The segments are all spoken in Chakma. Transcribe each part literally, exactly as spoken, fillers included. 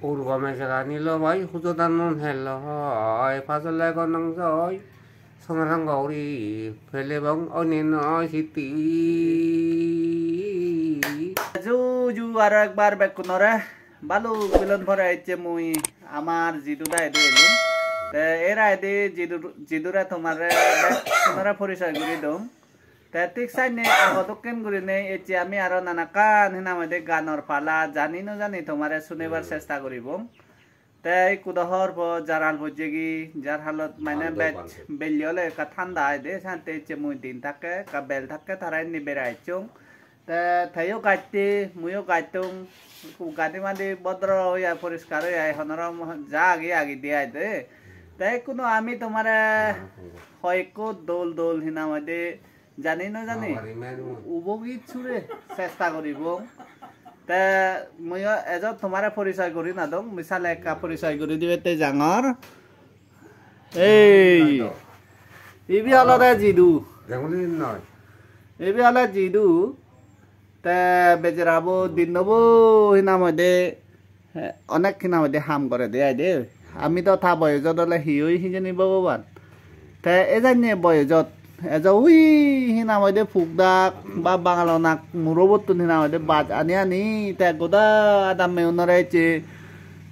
Urgome jaga nilo bai, hujodan non helo hoi, pajole gonong joi, songrang gori pelebong onino siti. Ju ju aro ekbar bekkunore baluk bilon pore ecche mui amar jidu daidu elung. Te era edi jidu, jidure tomare bekkunore porisoy guri dong. Te thik sainne ago dokken gurinei ecche ami aro nanakkan hinamoi de ganor pala jani no jani tomare sunebar chesta guribong. Te ikku do hor po jar hal pojjegi, jar halot mane bej belli ole ekka thanda aide, sante ecche mui din thakke, ekka bel thakke tara inni bera ecchong. Te teyo gatte, muiyo gattung, ikku gadi madi bodro oya, poriskar oya, honoro ja agi agi di aide. Te ikkunu ami tomare hoyekko dol dol hinamoi de jani no jani, ubogit sure chesta guribong. Te muiyo ejo tomare porisoy guri no dong, misale ekka porisoy guri dibatte jangor. Ei, ibe olode jidu. Janguli noi. Ibe ole jidu. Te bejerabo dinnobo hinamoi de, eh, onek hinamoi de ham gore de aide. Ami do ta boyojot ole hi oi hijeni Bhogoban. Te ejanye boyojot ejo ui hinamoi de pukdak ba bangalonak murobottun hinamoi de baj ani ani te goda adamme unore ecche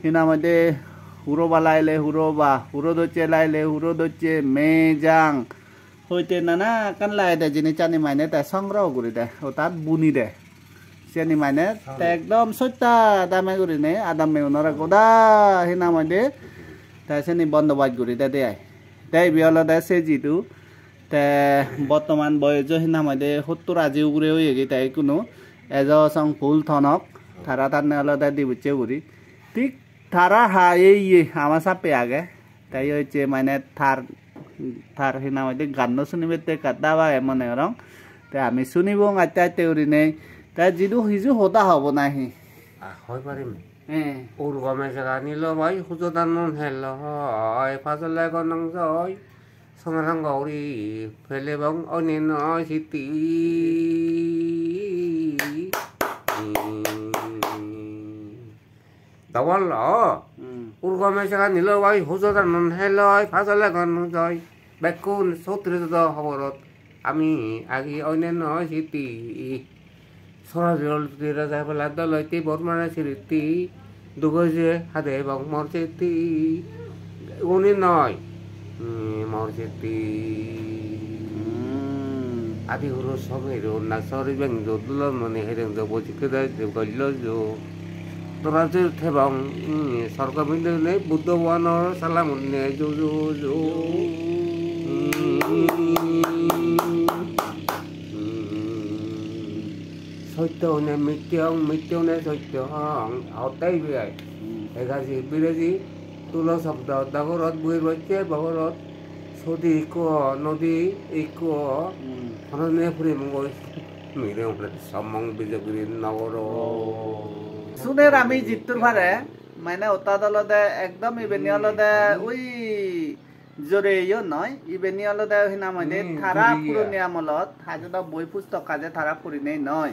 hinamoi de huroba laile huroba, huro docche laile huro docche, mejang, hoite nana ekkan laide jinisani mane te songgroho guri de, otat buni de. Siyeni mane te ekdom sotta dame gurine adamme unore goda hinamoi de te siyeni bondobas guri de de ai. Te ibe olode se jidu te bottoman boyojo hinamoi de hottur aji ugure oyegi te ikkunu ejo song phul tonok tara tanne olode dibucche guri. Thik tara ha ei ye ama sappe age. Te iyo ecche mane tar, tar hinamoi de ganno sunibatte ekka daba age mone gorong. Te ami sunibong aste aste gurinei. Te jidu hiju hoda hobo nahi? Ah, hoi parim. Eh. Urgome jaga nilo bai, hujodan non helo hoi, pajole gonong joi, songrang gori pelebong onino siti. Dawal lo. Hmm. Urgome jaga nilo bai, hujodan non helo hoi, pajole gonong joi. Bekkun sotri do hoborot. Ami agi oinenno siti. Sora jol tira jai pala dolo iti bor mane siritti. Dugo je hade ebong mor siti. Uni noi. Hmm, mor siti. Hmm. Adi huro somiro na sori beng jo dulo mone hereng jo boji keda jo gollo jo. Tora je thebong, hmm, sorgo bindune Buddho bhagwanor salamunne jo jo jo. Hmm. Sotto hone mitte hong, mitte hone sotto hong, hotte ibe ai. Hmm. Egaji bireji tulo sobdo dagorot buir bocche bagorot sodi ikko, nodi ikko, hmm, honone puri mongoi mire hone sommong bijogiri nogoro. Oh. Suner ami jittur pare, mane otat olode ekdom ibeni olode ui jore iyo noi, ibeni olode hinam hoide hmm, tara jore iya. Puroni amolot, haje do boi pustok haje tara purinei noi.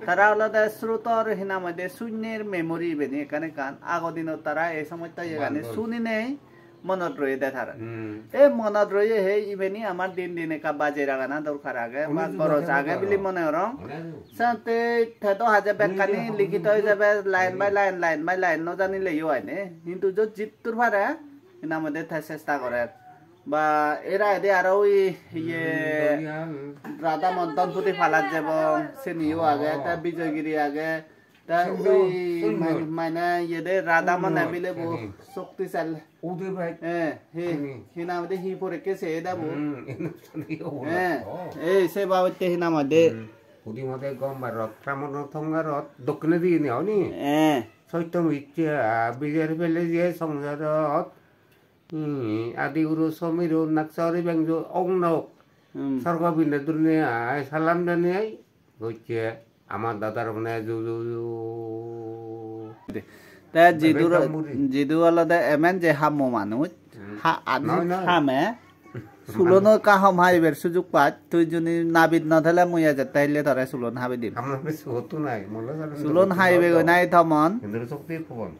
Tara olode srotor hinam hoide sunyer memory ibeni ekkan ekkan. Ago dinot tara ei somosto iyegani bandon. Suninei monot roye de tara. Hmm. Ei monot roye he ibeni amar din din ekka bajei ragana dorkar age, ba onek goroj age bili mone gorong. Onek. Sante te do haje bekkani likito ijebe line by line, line by line no janileyo aine. Hintu jot jittur pare, hinam hoide te chesta gorer. Ba era ede aro ui iye hmm, Radha Madan Pudi palat jebong, seniyo age, te Bijoygiri age, te ui mane iye de Radha Madan bile bo shoktisal. Ude bhai. Eh, he, hinam hoide hi porekke se eda bo. Hmm, eh, ei se babotte hinam hoide. Hmm. Hudi mode gom barot, Ramono thongarot, dokkine di ni oni. Eh. Soittom icche, ah, bijer pele je songsarot. Hmm, adi uro somiro naksa ori bengjo ong nok. Hmm. Sorgo binde durne ai, salam dane ai. Gocche, amar dadar mane ju, ju, ju. Te jidur, jidu olode emen je hammo manuj. Hmm. Ha, adi noi, noi. Hame. Sulono ekka hom haiber sujuk pach. Tui juni nabit no thele mui ejette hille tore sulon habi dim. Amar be sugotu nai, mole jare sulon haibe goi nai tomon. Indro shokti phobon.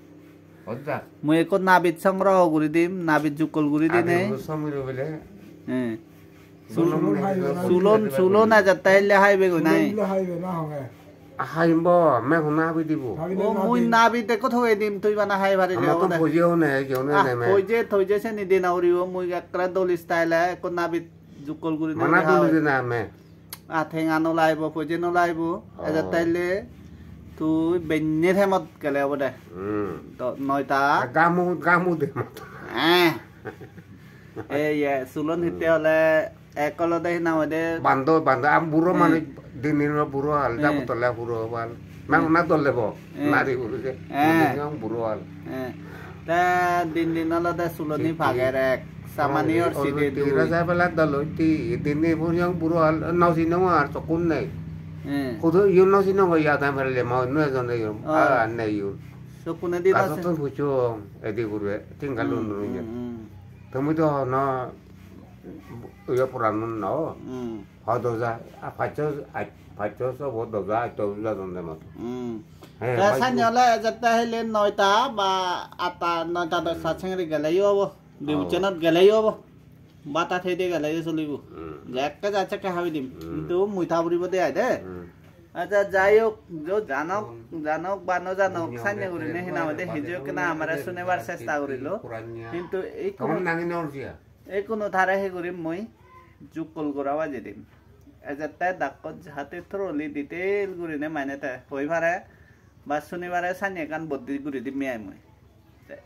Hoda. Mui ekko nabit songroho guri dim, nabit jukkol guri dinei. Adi samiro bele. Eh. Sul-, sulon, sulon, sulon ejatte hille haibe goi nai. Sulon hille haibe na honge. Haimbo, me hona habi dibo. O, mui nabit ekko thogei dim, tui bana hai pari. Ama to poje hone, ki hone. Ah, ne me. Poje, poje seni dena uribo, mui ekkere dol style e ekko nabit jukkol guri. Mana dena dol uri dena me. Ah, tenga no laibo, poje no laibo. Oh. Ejatte hille tui benne time ot gele obode. Hmm. To noita. Gamu, gamu de. Eh. Ei ye, sulon hitte ole ek olode hi nang hoide. Bando, bando, am buro manuj, din din buro al, jabo tole buro al. Mang na dole bo, nari buro je. Din din buro al. Eh. Te din din olode suloni pager ek, samani or side dui. Tira jai bela dolo ti, din din buro al, no sinong ar sokkun nei. Eh. Kudu yun no sinong ya ta merle ma, no ejon nei yun. Ah, nei yun. Sokkune di no sin. Gasottun puchong, edi gurbe, tinggalun nuru je. Hmm. Tumi to no, iyo puranun no. Hmm. Ho doja, a, pachso, a, pachso, sobo doja, atto doja donde mot. Hmm. He, ta pai sanye bu- ole ejatte hile noita ba atta, noita dosta sengri gele yo obo. Dibuchenot gele yo obo. Bata thei de gele yo solibo. Hmm. Jekke ja sekke habi dim. Hmm. Hintu mui ta puribo de ai de. Hmm. Acha, jai hok, jo janok, janok ba no janok, sanye gurinei hina hoide hiju ekkena amare sunibar chesta gurilo. Hintu ei kono, ei kono tare he gurim mui jukkol gora baji dim. Ejette dakkot jahate thoroughly detail gurinei mane te hoi pare ba sunibare sanye ekkan boddi guri dim ai mui. Te